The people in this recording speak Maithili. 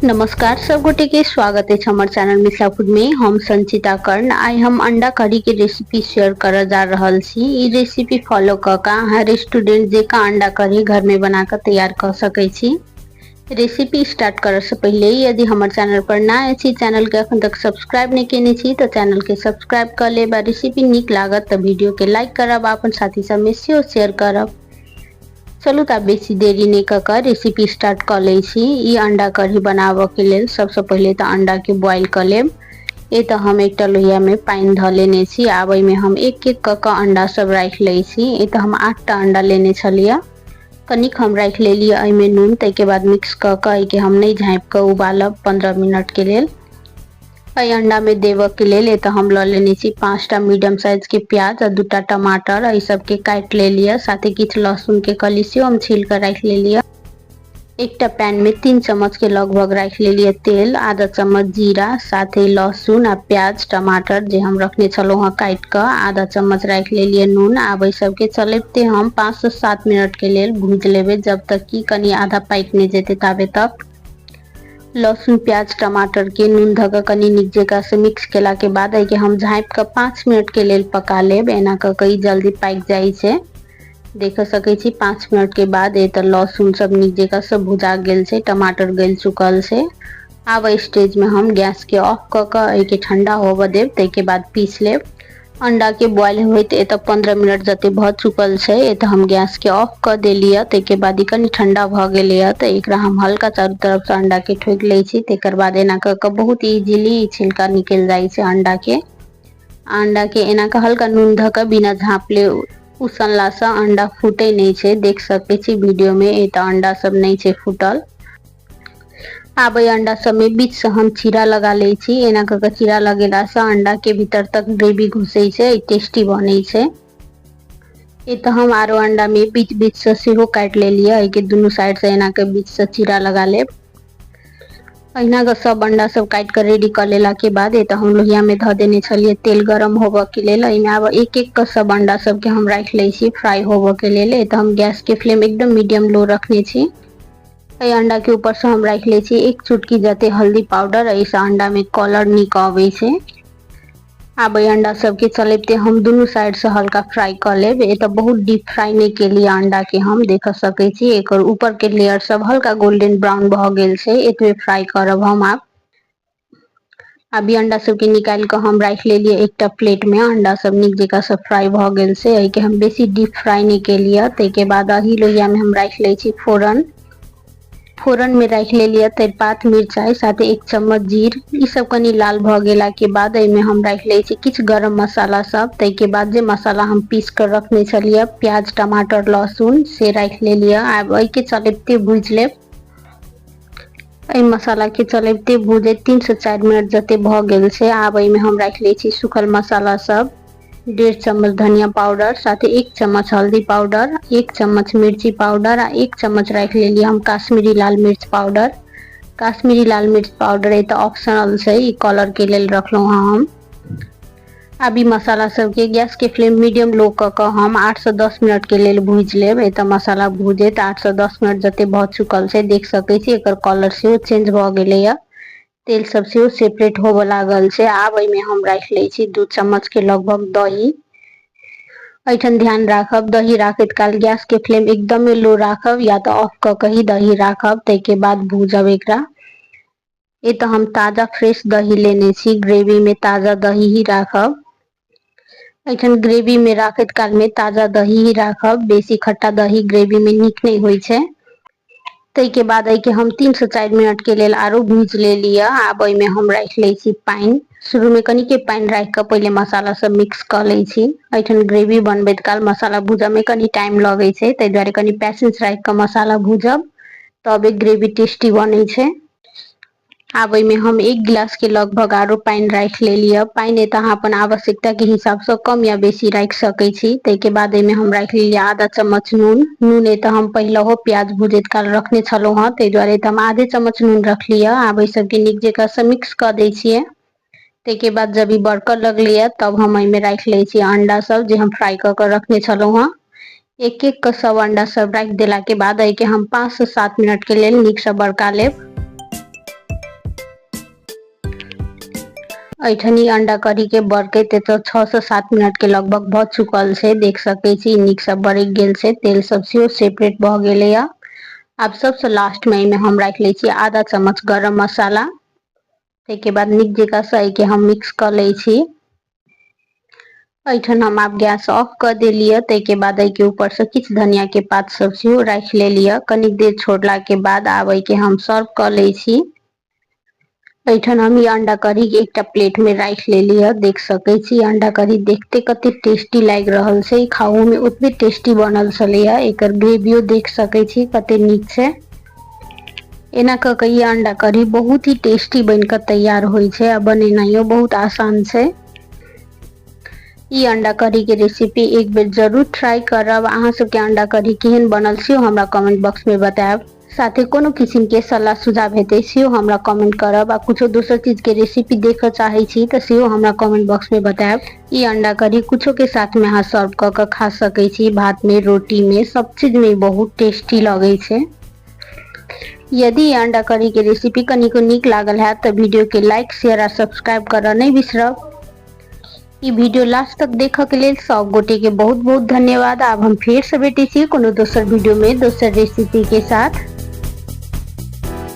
नमस्कार सब गोटे के स्वागत है हमर चैनल मिथिला फूड में। हम संचिता कर्ण। आइ हम अंडा करी के रेसिपी शेयर करऽ जा रहल छी। ई रेसिपी फॉलो कऽ के अहाँ रेस्टोरेंट जकाँ अंडा करी घर में बना कऽ तैयार कऽ सकै छी। रेसिपी स्टार्ट करऽ से पहिले यदि हमर चैनल पर नया छी, चैनल के अखन तक सब्सक्राइब नहि केने छी तऽ चैनल के सब्सक्राइब कऽ लेब आ रेसिपी नीक लागत तऽ वीडियो के लाइक करब आ अपन साथी सब में सेहो शेयर करब। चलू तऽ आब बेसी देरी नहि कऽ कऽ रेसिपी स्टार्ट कऽ लै छी। ई अंडा कढ़ी बनाबऽके लेल सबसँ पहिले तऽ अंडाके बॉईल कऽ लेब। एतऽ हम एकटा लोहियामे पानि धऽ लेने छी। आब एहिमे हम एक एक कऽ कऽ अंडा सब राखि लै छी। एतऽ हम 8टा अंडा लेने छलियै। कनिक हम राखि लेलियै एहिमे नून, ताहिके बाद मिक्स कऽ कऽ एहिके हम नहि झाँपि कऽ उबालब 15 मिनटके लेल। एहि अंडामे देबऽके लेल एतऽ हम लऽ लेने छी 5टा मीडियम साइजके प्याज आ 2टा टमाटर। एहि सबके काटि लेलियै, साथे किछु लहसुनके कली सेहो हम छील कऽ राखि लेलियै। एकटा पैनमे 3 चम्मचके लगभग राखि लेलियै तेल, आधा चम्मच जीरा, साथे लहसुन आ प्याज टमाटर जे हम रखने छलहुँ हँ काटि कऽ, आधा चम्मच राखि लेलियै नून। आब एहि सबके चलबिते हम 5 से 7 मिनटके लेल भूजि लेबै, जब तक कि कनि आधा पाकि नहि जेतै ताबे तक। लहसुन प्याज टमाटर के नून धऽ कऽ कनि नीक जकाँ से मिक्स केला के बाद एहिके हम झाँपि कऽ 5 मिनट के लेल पका लेब। एना कऽ कऽ ई जल्दी पाकि जाइ छै। देख सकै छी 5 मिनट के बाद एतऽ लहसुन सब नीक जकाँ से भुजा गेल छै, टमाटर गलि चुकल छै। आब एहि स्टेज में हम गैस के ऑफ कऽ कऽ एहिके ठंडा होबऽ देब, ताहिके बाद पीस लेब। अंडा के बॉयल होइत एतऽ 15 मिनट जते भऽ चुकल छै। एतऽ हम गैस के ऑफ कऽ देलियै। ताहिके बाद ई कनि ठंडा भऽ गेलैया तऽ एकरा हम हल्का चारू तरफ से अंडा के ठोकि लै छी। तकर बाद एना कऽ कऽ बहुत इजीली ई छिलका निकलि जाइ छै अंडा के। अंडा के एना कऽ हल्का नून धऽ कऽ बिना झाँपले उसनलासँ अंडा फूटै नहि छै। देख सकै छी वीडियो में एतऽ अंडा सब नहि छै फूटल। आब एहि अंडा सबमे बीच से हम चीरा लगा लै छी। एना कऽ कऽ चीरा लगेलासँ अंडा के भीतर तक ग्रेवी घुसै छै, टेस्टी बनै छै। एतऽ हम आरो अंडा में बीच बीच से सेहो काटि लेलियै। एहिके दुनू साइड से एना के बीच से चीरा लगा लेब। अहिना कऽ सब अंडा सब काटि कऽ रेडी कऽ लेला के बाद एतऽ हम लोहिया में धऽ देने छलियै तेल गरम होबऽ के लेल। एहिमे आब एक एक कऽ सब अंडा सबके हम राखि लै छी फ्राई होबऽ के लेल। एतऽ हम गैस के फ्लेम एकदम मीडियम लो रखने छी। एहि अंडा के ऊपर से हम राखि लै छी 1 चुटकी जते हल्दी पाउडर। एहिसँ अंडा में कलर नीक अबै छै। आब एहि अंडा सबके चलबिते हम दुनू साइड से हल्का फ्राई कऽ लेब। एतऽ बहुत डीप फ्राई नहि केलियै अंडा के, हम देख सकै छी एकर ऊपर के लेयर सब हल्का गोल्डन ब्राउन भऽ गेल छै। एतबे फ्राई करब हम। आब अभी अंडा सबके निकालि कऽ हम राखि लेलियै एकटा प्लेट में। अंडा सब नीक जकाँ से फ्राई भऽ गेल छै। एहिके हम बेसी डीप फ्राई नहि केलियै। ताहिके बाद एही लोहिया में हम राखि लै छी फोरन। फोरन में राखि लेलियै तेजपात, मिरचाई, साथे 1 चम्मच जीर। ई सब कनि लाल भऽ गेला के बाद एहिमे हम राखि लै छी किछु गरम मसाला सब। ताहिके बाद जे मसाला हम पीस कऽ रखने छलियै प्याज टमाटर लहसुन से राखि लेलियै। आब एहिके चलबिते भूजि लेब। एहि मसाला के चलबिते भूजैत 3 से 4 मिनट जते भऽ गेल छै। आब एहिमे हम राखि लै छी सूखल मसाला सब। 1.5 चम्मच धनिया पाउडर, साथे 1 चम्मच हल्दी पाउडर, 1 चम्मच मिर्ची पाउडर आ 1 चम्मच राखि लेलियै हम काश्मीरी लाल मिर्च पाउडर। काश्मीरी लाल मिर्च पाउडर एतऽ ऑप्शनल छै, ई कलर के लेल रखलहुँ हँ हम। आब ई मसाला सबके गैस के फ्लेम मीडियम लो कऽ कऽ हम 8 से 10 मिनट के लेल भूजि लेब। एतऽ मसाला भूजैत 8 से 10 मिनट जते भऽ चुकल छै, देख सकै छी एकर कलर सेहो चेंज भऽ गेलैया, तेल सब सेहो सेपरेट होबऽ लागल छै। आब एहिमे हम राखि लै छी 2 चम्मच के लगभग दही। एहिठाम ध्यान राखब दही राखैत काल गैस के फ्लेम एकदमे लो राखब या तऽ ऑफ कऽ कऽ ही दही राखब, ताहिके बाद भूजब एकरा। एतऽ हम ताजा फ्रेश दही लेने छी, ग्रेवी में ताजा दही ही राखब। एहिठाम ग्रेवी में राखैत काल में ताजा दही ही राखब, बेसी खट्टा दही ग्रेवी में नीक नहि होइ छै। ताहिके बाद एहिके हम 3 से 4 मिनट के लेल आरो भूजि लेलियै। आब एहिमे हम राखि लै छी पानि। शुरू में कनिके पानि राखि कऽ पहिले मसाला सब मिक्स कऽ लै छी। एहिठाम ग्रेवी बनबैत काल मसाला भूजऽ में कनि टाइम लगै छै, ताहि दुआरे कनि पैसेंस राखि कऽ मसाला भूजब तबे ग्रेवी टेस्टी बनै छै। आब एहिमे हम 1 गिलास के लगभग आरो पानि राखि लेलियै। पानि एतऽ अहाँ अपन आवश्यकता के हिसाबसँ कम या बेसी राखि सकै छी। ताहिके बाद एहिमे हम राखि लेलियै आधा चम्मच नून। नून एतऽ हम पहिलहो प्याज भुजैत काल रखने छलहुँ हँ, ताहि दुआरे एतऽ हम आधे चम्मच नून रखलियै। आब एहि सबके नीक जकाँ से मिक्स कऽ दै छियै। ताहिके बाद जब ई बरकऽ लगलैया तब हम एहिमे राखि लै छी अंडा सब जे हम फ्राई कऽ कऽ रखने छलहुँ हँ। एक एक कऽ सब अंडा सब राखि देला के बाद एहिके हम 5 से 7 मिनट के लेल नीकसँ बरका लेब। एहिठाम ई अंडा करी के बरकैत एतऽ 6 से 7 मिनट के लगभग भऽ चुकल छै। देख सकै छी नीक से बरकि गेल छै, तेल सब सेहो सेपरेट भऽ गेलैया। आब सबसँ लास्ट में एहिमे हम राखि लै छी आधा चम्मच गरम मसाला। ताहिके बाद नीक जकाँ से एहिके हम मिक्स कऽ लै छी। एहिठाम हम आब गैस ऑफ कऽ देलियै। ताहिके बाद एहिके ऊपरसँ किछु धनियाके पात सब सेहो राखि लेलियै। कनिक देर छोड़लाके बाद आब एहिके हम सर्व कऽ लै छी। एहिठाम हम ई अंडा करी के एकटा प्लेट में राखि लेलियै। देख सकै छी अंडा करी देखते कते टेस्टी लागि रहल छै, खाओ में ओतबे टेस्टी बनल छलैया। एकर ग्रेवियो देख सकै छी कते नीक छै। एना कऽ के ई अंडा करी बहुत ही टेस्टी बनि कऽ तैयार होइ छै आ बनेनाइयो बहुत आसान छै। ई अंडा करी के रेसिपी एक बेर जरूर ट्राई करब। अहाँ सबके अंडा करी केहन बनल सेहो हमरा कमेंट बॉक्स में बतायब। साथे कोनो किसिम के सलाह सुझाव हेतै सेहो हमरा कमेंट करब आ कुछो दोसर चीज के रेसिपी देखऽ चाहै छी तऽ सेहो हमरा कमेंट बॉक्स में बतायब। ई अंडा करी कुछो के साथ में अहाँ सर्व कऽ के खा सकै छी, भात में, रोटी में, सब चीज में बहुत टेस्टी लगै छै। यदि ई अंडा करी के रेसिपी कनिको नीक लागल हैत तऽ वीडियो के लाइक, शेयर आ सब्सक्राइब करऽ नहि बिसरब। ई वीडियो लास्ट तक देखऽ के लेल सब गोटे के बहुत बहुत धन्यवाद। आब हम फेर से भेटै छी कोनो दोसर वीडियो में दोसर रेसिपी के साथ।